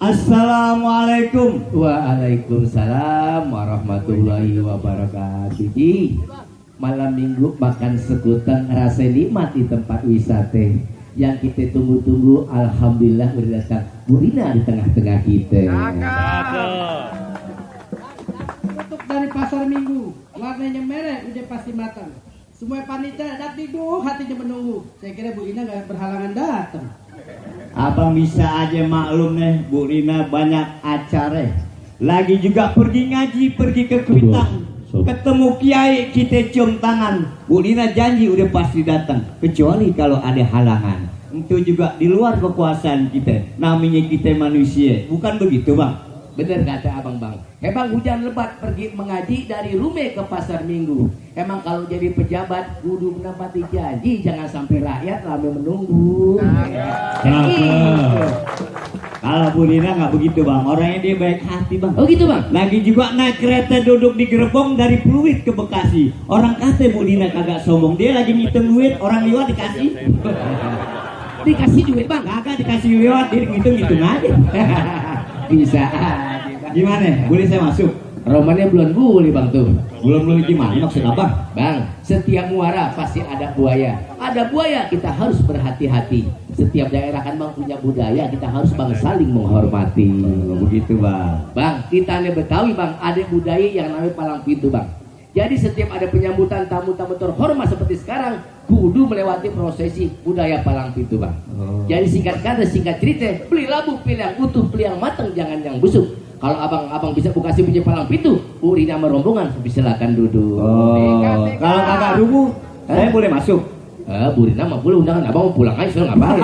Assalamualaikum. Waalaikumsalam warahmatullahi wabarakatuh. Ji, malam minggu makan sekutan rasa nikmat di tempat wisata yang kita tunggu-tunggu. Alhamdulillah udah datang Bu Rina di tengah-tengah kita. Untuk dari pasar minggu, warnanya merah udah pasti matang. Semua panitia datang tidur, hatinya menunggu. Saya kira Bu Rina gak berhalangan datang. Abang bisa aja maklum nih, Bu Rina banyak acara. Lagi juga pergi ngaji, pergi ke Kuitang. Ketemu kiai, kita cium tangan. Bu Rina janji udah pasti datang. Kecuali kalau ada halangan. Itu juga di luar kekuasaan kita. Namanya kita manusia. Bukan begitu, Bang? Bener kata abang bang. Emang hujan lebat pergi mengaji dari rumah ke pasar minggu. Emang kalau jadi pejabat kudu menepati janji, jangan sampai rakyat lama menunggu. Kalau Bu Rina nggak begitu, Bang. Orangnya dia baik hati, Bang. Oh gitu bang. Lagi juga naik kereta duduk di gerbong dari Pluit ke Bekasi. Orang kata Bu Rina kagak sombong. Dia lagi ngitung duit, orang lewat dikasih. Dikasih duit bang. Kagak dikasih lewat, dia ngitung aja. Bisa. Gimana? Boleh saya masuk? Romannya belum boleh bang tuh. Belum gimana maksud Abang? Bang, setiap muara pasti ada buaya. Ada buaya, kita harus berhati-hati. Setiap daerah kan bang punya budaya, kita harus bang saling menghormati. Begitu bang. Bang, kita nih Betawi bang, ada budaya yang namanya palang pintu bang. Jadi setiap ada penyambutan tamu-tamu terhormat seperti sekarang, kudu melewati prosesi budaya palang pintu bang. Jadi singkat kata, singkat cerita, beli labu, pilih yang utuh, pilih yang matang, jangan yang busuk. Kalau abang bisa bukasi punya palang pintu, Bu Rina merombongan, silakan duduk. Kalau kagak dulu, saya boleh masuk. Bu Rina mah boleh, undangan abang mau pulang aja, soalnya ngapain?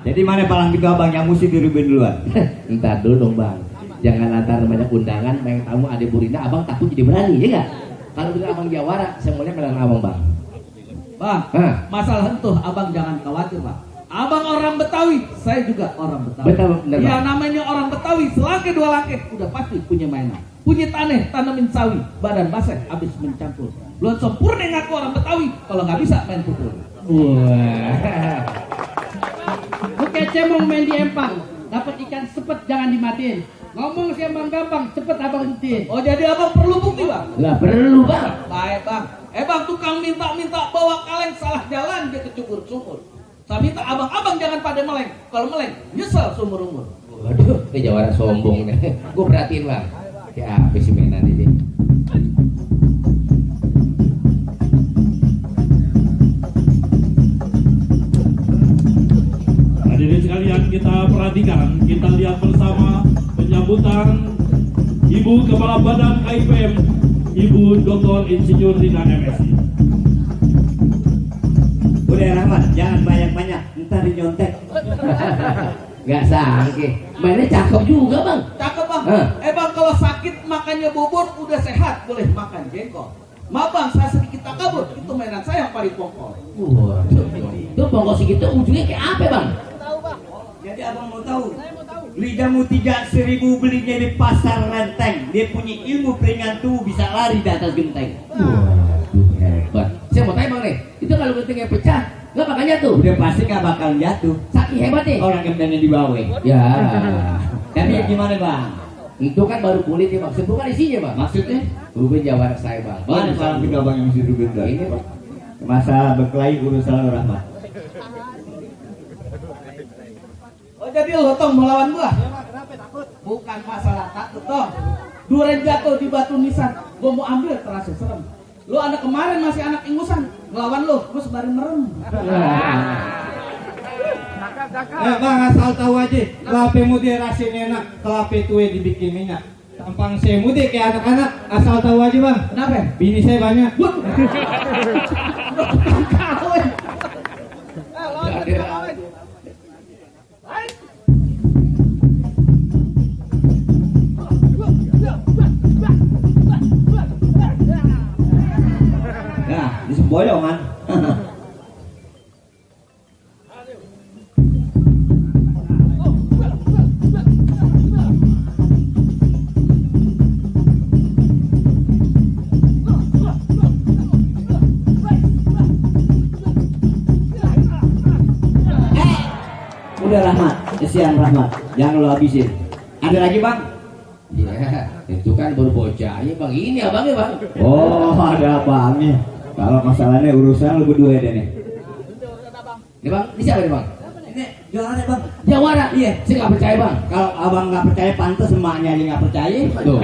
Jadi mana palang pintu abang yang mesti dirubin duluan? Ntar dulu dong bang, jangan lantar banyak undangan, main tamu ada Bu Rina, abang takut jadi berani, ya nggak? Kalau bila abang jawara, saya mulai melarang abang bang. Bang, masalah itu abang jangan khawatir bang. Abang orang Betawi, saya juga orang Betawi. Benar, ya namanya orang Betawi, selangkah dua langkah udah pasti punya mainan. Punya tanah, tanamin sawi, badan basah habis mencampur. Belum sempurna ngaku orang Betawi, kalau nggak bisa main pukul. Wah. Oke, cemong main di empang, dapat ikan sepet jangan dimatiin. Ngomong sih emang gampang, cepet abang buktiin. Oh jadi abang perlu bukti bang? Lah perlu bang. Baik bang. Bang tukang minta bawa kaleng salah jalan dia kecubur sumur. Saya minta abang jangan pada meleng. Kalau meleng nyesel seumur umur. Waduh, ini jawara sombong nih. Gue perhatiin bang. Ya apa sih mainan ini? Hadirin sekalian, kita perhatikan, kita lihat bersama penyambutan Ibu Kepala Badan KIPM, Ibu Dr. Insinyur Rina MSI. Udah Rahmat, jangan banyak-banyak, ntar dinyontek. Gak sangke, mainnya cakep juga bang. Cakep bang. Bang kalau sakit makannya bubur udah sehat boleh makan jengkol. Maaf bang, saya sedikit takabur, itu mainan saya yang paling pokok. Waduh, itu pokok segitu ujungnya kayak apa bang? Jadi abang mau tahu? Lidah Mutiga 1000 belinya di pasar Renteng. Dia punya ilmu peringan tubuh, bisa lari di atas genteng. Waduh, hebat. Saya mau tanya bang nih, itu kalau gentengnya pecah, nggak bakal jatuh? Udah pasti nggak bakal jatuh. Saking hebat nih. Orang gentengnya di bawah. Ya. Tapi gimana bang? Itu kan baru kulitnya bang, bukan isinya bang. Maksudnya? Rubin jawara saya bang. Mana palang pintu abang yang mesti rubin dah? Ini bang. Masa berkelahi urusan Rahmat. Oh jadi lo tong melawan gua? Bukan masalah takut toh. Duren jatuh di batu nisan, gua mau ambil terasa serem. Lu anak kemarin masih anak ingusan, ngelawan lu, gua sebari merem. Bang asal tahu aja, kelapa muda rasin enak, kelapa tua dibikin minyak. Tampang saya muda kayak anak-anak, asal tahu aja bang. Kenapa? Bini saya banyak. Kawin. Nah, di semboyongan. Udah Rahmat, kesian Rahmat, jangan lo habisin. Ada lagi bang? Ya, itu kan baru bocah. Ya bang, ini abangnya bang. Oh ada abangnya. Kalau masalahnya urusan lu berdua deh nih. Ini bang, ini siapa nih bang? Ini juara bang. Jawara. Iya, saya nggak percaya bang. Kalau abang nggak percaya pantas emaknya aja nggak percaya. Tuh.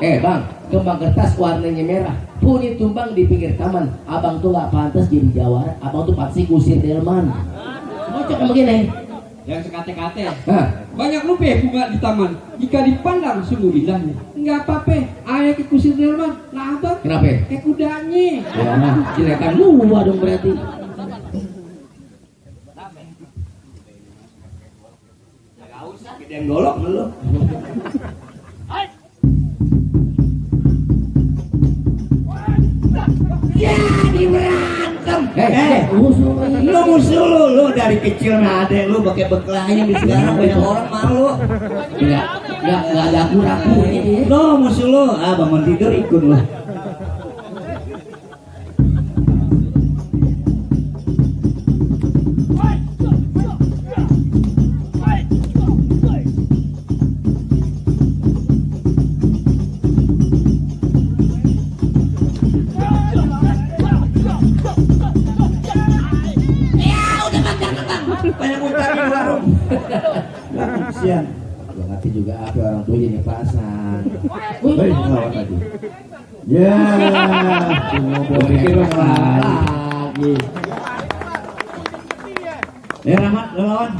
Bang, kembang kertas warnanya merah. Puni tumbang di pinggir taman. Abang tuh nggak pantas jadi jawara. Abang tuh pasti kusir delman. Cocok kayak begini. Yang sekate-kate. Hah? Banyak lupa bunga di taman. Jika dipandang sungguh indahnya. Enggak apa-apa. Ayah ke kusir delman. Nah abang. Kenapa? Kayak kudanya. Ya, jelekan gua dong berarti. Nggak usah gedean golok lu. Jadi berantem. Lu musuh lu dari kecil nade lu pakai bekelahnya di sekarang banyak orang malu. Enggak ada ragu-ragunya dia. Lu musuh lu, bangun tidur ikut lu. Banyak utang di warung. Kasihan. Gak ngerti juga apa orang tua jadi pasang. Hei, ngelawan lagi. Ya, gua pikir lu ngelawan lagi. Rahmat, lu lawan.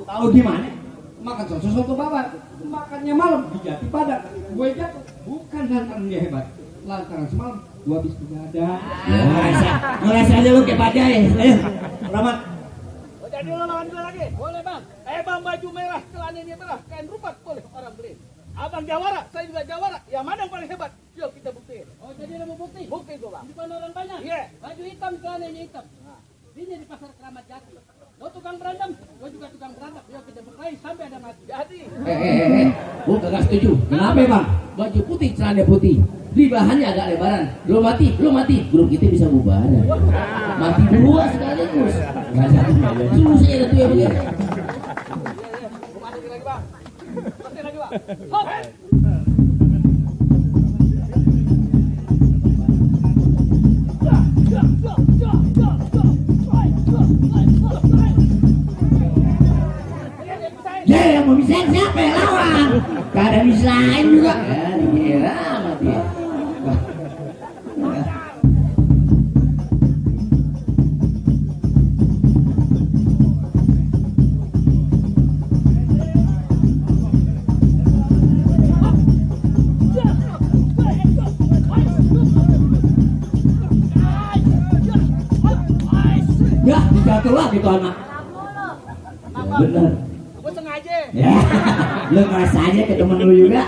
Tahu gimana? Makan soto babat. Makannya malam di Jati Padang. Gue jatuh. Bukan lantaran dia hebat. Lantaran semalam gue habis begadang. Ngeles aja lu kayak bajai. Ayo, Rahmat. Jadi lo lawan gue lagi? Boleh bang. Bang baju merah, celananya merah, kain rupat boleh orang beli. Abang jawara, saya juga jawara. Yang mana yang paling hebat? Yuk kita buktiin. Oh jadi ada mau bukti? Bukti gue bang. Di mana orang banyak? Iya. Baju hitam, celananya hitam. Ini di pasar Keramat Jati. Lo tukang berantem, gue juga tukang berantem. Yuk kita berkelahi sampai ada mati. Jadi. Gua kagak setuju. Kenapa, Bang? Baju putih, celana putih. Di bahannya agak lebaran. Belum mati. Grup kita bisa bubaran. Mati dua sekaligus. Enggak satu. Susah ya tuh ya begini. Mati lagi bang. Mati lagi bang. Hop. Ya, yang mau bisa siapa yang lawan? Gak ada misahin juga. Ya, dikira amat ya. Ya, dijatuh lagi tuh anak. Bener. Gue sengaja. Ya, lu ngerasa aja ke temen lu juga.